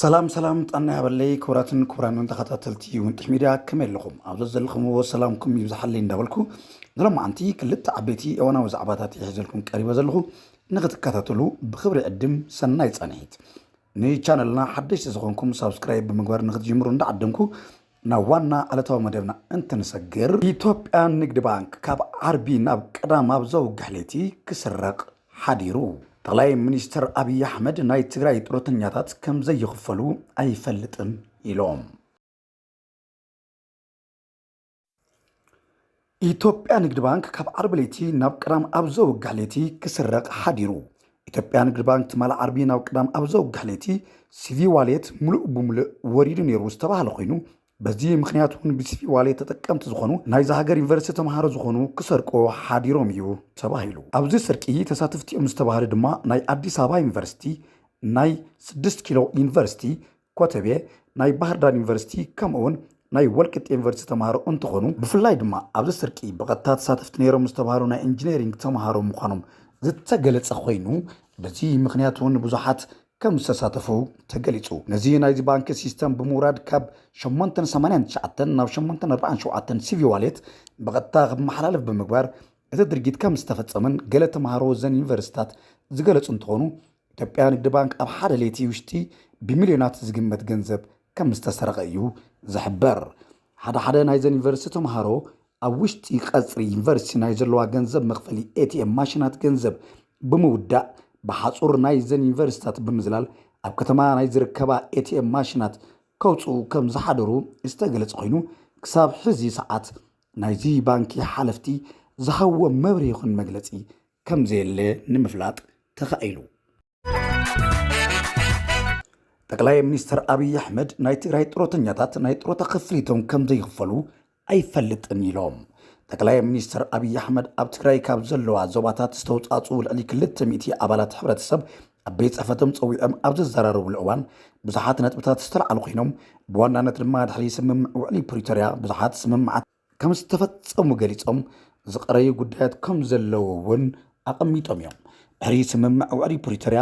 ሰላም ሰላም፣ ጥዕና ይሃበለይ ክቡራትን ክቡራንን ተኸታተልቲ ውንጥሕ ሚድያ፣ ከመይ ኣለኹም? ኣብ ዘለኹምዎ ሰላምኩም ይብዝሓለይ እንዳበልኩ፣ ንሎማዓንቲ ክልተ ዓበይቲ እዋናዊ ዛዕባታት ይሕዘልኩም ቀሪበ ዘለኹ። ንኽትከታተሉ ብኽብሪ ዕድም፣ ሰናይ ጻንሒት። ንቻነልና ሓደሽቲ ዝኾንኩም ሳብስክራይብ ብምግባር ንኽትጅምሩ እንዳዓደምኩ፣ ናብ ዋና ዕለታዊ መደብና እንትንሰግር፣ ኢትዮጵያ ንግድ ባንክ ካብ ዓርቢ ናብ ቀዳም ኣብ ዘውግሕ ለይቲ ክስረቕ ሓዲሩ። ጠቕላይ ሚኒስትር ኣብይ ኣሕመድ ናይ ትግራይ ጡረተኛታት ከም ዘይኽፈሉ ኣይፈልጥን ኢሎም። ኢትዮጵያ ንግድ ባንክ ካብ ዓርቢ ለይቲ ናብ ቀዳም ኣብ ዘውግሕ ለይቲ ክስረቕ ሓዲሩ። ኢትዮጵያ ንግድ ባንክ ትማሊ ዓርቢ ናብ ቀዳም ኣብ ዘውግሕ ለይቲ ሲቪ ዋሌት ሙሉእ ብሙሉእ ወሪዱ ነይሩ ዝተባህለ ኮይኑ፣ በዚ ምኽንያት እውን ብሲቪ ዋሌት ተጠቀምቲ ዝኾኑ ናይዛ ሃገር ዩኒቨርሲቲ ተምሃሮ ዝኾኑ ክሰርቆ ሓዲሮም እዩ ተባሂሉ። ኣብዚ ስርቂ ተሳተፍቲ እዮም ዝተባህሉ ድማ ናይ ኣዲስ ኣበባ ዩኒቨርሲቲ፣ ናይ ስድስት ኪሎ ዩኒቨርሲቲ ኮተቤ፣ ናይ ባህር ዳር ዩኒቨርሲቲ ከምኡ እውን ናይ ወልቂጤ ዩኒቨርሲቲ ተምሃሮ እንትኾኑ፣ ብፍላይ ድማ ኣብዚ ስርቂ ብቐጥታ ተሳተፍቲ ነይሮም ዝተባህሉ ናይ ኢንጂነሪንግ ተምሃሮ ምዃኖም ዝተገለጸ ኮይኑ፣ በዚ ምኽንያት እውን ብዙሓት ከም ዝተሳተፉ ተገሊጹ። ነዚ ናይዚ ባንክ ሲስተም ብምውራድ ካብ ሸሞንተ ሰማንያን ትሽዓተን ናብ ሸሞንተ ኣርባዓን ሸውዓተን ሲቪ ዋሌት ብቐጥታ ክመሓላለፍ ብምግባር እቲ ድርጊት ከም ዝተፈጸመን ገለ ተምሃሮ ዘን ዩኒቨርሲታት ዝገለጹ እንትኾኑ፣ ኢትዮጵያ ንግድ ባንክ ኣብ ሓደ ለይቲ ውሽጢ ብሚልዮናት ዝግመት ገንዘብ ከም ዝተሰረቐ እዩ ዝሕበር። ሓደ ሓደ ናይዘን ዩኒቨርሲቲ ተምሃሮ ኣብ ውሽጢ ቀጽሪ ዩኒቨርሲቲ ናይ ዘለዋ ገንዘብ መኽፈሊ ኤቲኤም ማሽናት ገንዘብ ብምውዳእ ብሓጹር ናይዘን ዩኒቨርሲታት ብምዝላል ኣብ ከተማ ናይ ዝርከባ ኤቲኤም ማሽናት ከውፅኡ ከም ዝሓደሩ ዝተገለጸ ኮይኑ፣ ክሳብ ሕዚ ሰዓት ናይዚ ባንኪ ሓለፍቲ ዝሃብዎ መብርሂ ይኹን መግለጺ ከም ዘየለ ንምፍላጥ ተኻኢሉ። ጠቕላይ ሚኒስትር ኣብይ ኣሕመድ ናይ ትግራይ ጡረተኛታት ናይ ጡረታ ክፍሊቶም ከም ዘይኽፈሉ ኣይፈልጥን ኢሎም። ጠቕላይ ሚኒስትር ኣብይ ኣሕመድ ኣብ ትግራይ ካብ ዘለዋ ዞባታት ዝተውፃእፁ ልዕሊ ክልተ ሚእቲ ኣባላት ሕብረተሰብ ኣብ ቤት ፅሕፈቶም ፀዊዖም ኣብ ዘዘራረቡሉ እዋን ብዙሓት ነጥብታት ዝተለዓሉ ኮይኖም፣ ብዋናነት ድማ ድሕሪ ስምምዕ ውዕሊ ፕሪቶርያ ብዙሓት ስምምዓት ከም ዝተፈጸሙ ገሊጾም፣ ዝቐረዩ ጉዳያት ከም ዘለዉ እውን ኣቐሚጦም እዮም። ድሕሪ ስምምዕ ውዕሊ ፕሪቶርያ፣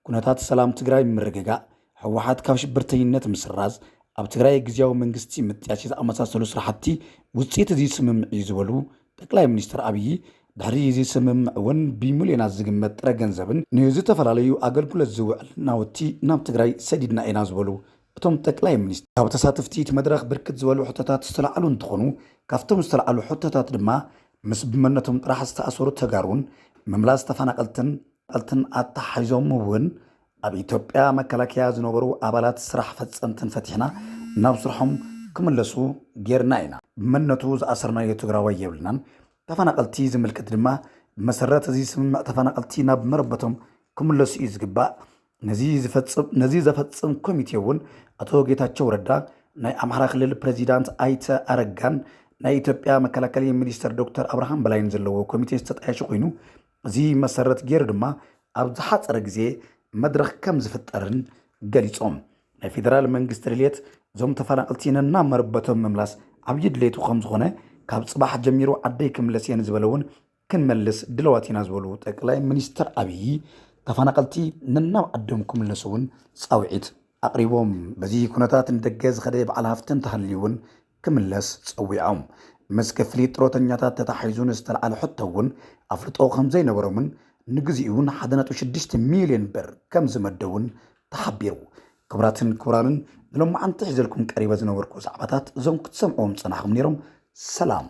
ኩነታት ሰላም ትግራይ ምርግጋእ፣ ህወሓት ካብ ሽብርተኝነት ምስራዝ፣ ኣብ ትግራይ ግዝያዊ መንግስቲ ምጥያሽ ዝኣመሳሰሉ ስራሕቲ ውፅኢት እዚ ስምምዕ እዩ ዝበሉ ጠቅላይ ሚኒስትር ኣብይ፣ ድሕሪ እዚ ስምምዕ እውን ብሚልዮናት ዝግመት ጥረ ገንዘብን ንዝተፈላለዩ ኣገልግሎት ዝውዕል ናውቲ ናብ ትግራይ ሰዲድና ኢና ዝበሉ እቶም ጠቅላይ ሚኒስትር፣ ካብ ተሳተፍቲ እቲ መድረኽ ብርክት ዝበሉ ሕቶታት ዝተለዓሉ እንትኾኑ፣ ካብቶም ዝተለዓሉ ሕቶታት ድማ ምስ ብመነቶም ጥራሕ ዝተኣሰሩ ተጋሩን ምምላስ ተፈናቐልትን ቀልትን ኣተሓሒዞም እውን ኣብ ኢትዮጵያ መከላከያ ዝነበሩ ኣባላት ስራሕ ፈጸምትን ፈቲሕና ናብ ስርሖም ክምለሱ ጌርና ኢና። ብመነቱ ዝኣሰርናዮ ትግራዋይ የብልናን። ተፈናቐልቲ ዝምልከት ድማ ብመሰረት እዚ ስምምዕ ተፈናቐልቲ ናብ መረበቶም ክምለሱ እዩ ዝግባእ። ነዚ ዝፈጽም ነዚ ዘፈጽም ኮሚቴ እውን ኣቶ ጌታቸው ረዳ፣ ናይ ኣምሓራ ክልል ፕሬዚዳንት ኣይተ ኣረጋን ናይ ኢትዮጵያ መከላከሊ ሚኒስትር ዶክተር ኣብርሃም በላይን ዘለዎ ኮሚቴ ዝተጣየሸ ኮይኑ፣ እዚ መሰረት ገይሩ ድማ ኣብ ዝሓፀረ ግዜ መድረኽ ከም ዝፍጠርን ገሊፆም። ናይ ፌዴራል መንግስቲ ድልየት እዞም ተፈናቐልቲ ነናብ መረበቶም ምምላስ ዓብዪ ድሌቱ ከም ዝኾነ፣ ካብ ፅባሕ ጀሚሩ ዓደይ ክምለስ እየ ንዝበለ እውን ክንመልስ ድለዋት ኢና ዝበሉ ጠቅላይ ሚኒስትር ኣብይ፣ ተፈናቐልቲ ነናብ ዓዶም ክምለሱ እውን ፃውዒት ኣቕሪቦም። በዚ ኩነታት ንደገ ዝኸደ በዓል ሃፍቲ እንተሃልዩ እውን ክምለስ ጸዊዖም። ምስ ክፍሊት ጥሮተኛታት ተታሒዙ ንዝተልዓለ ሕቶ እውን ኣፍልጦ ከም ዘይነበሮምን ንግዚኡ እውን ሓደ ነጥቢ ሽዱሽተ ሚልዮን ብር ከም ዝመደቡን ተሓቢሩ። ክቡራትን ክቡራንን፣ ንሎማዓንቲ ሒዘልኩም ቀሪበ ዝነበርኩ ዛዕባታት እዞም ክትሰምዕዎም ዝጸናሕኩም ነይሮም። ሰላም።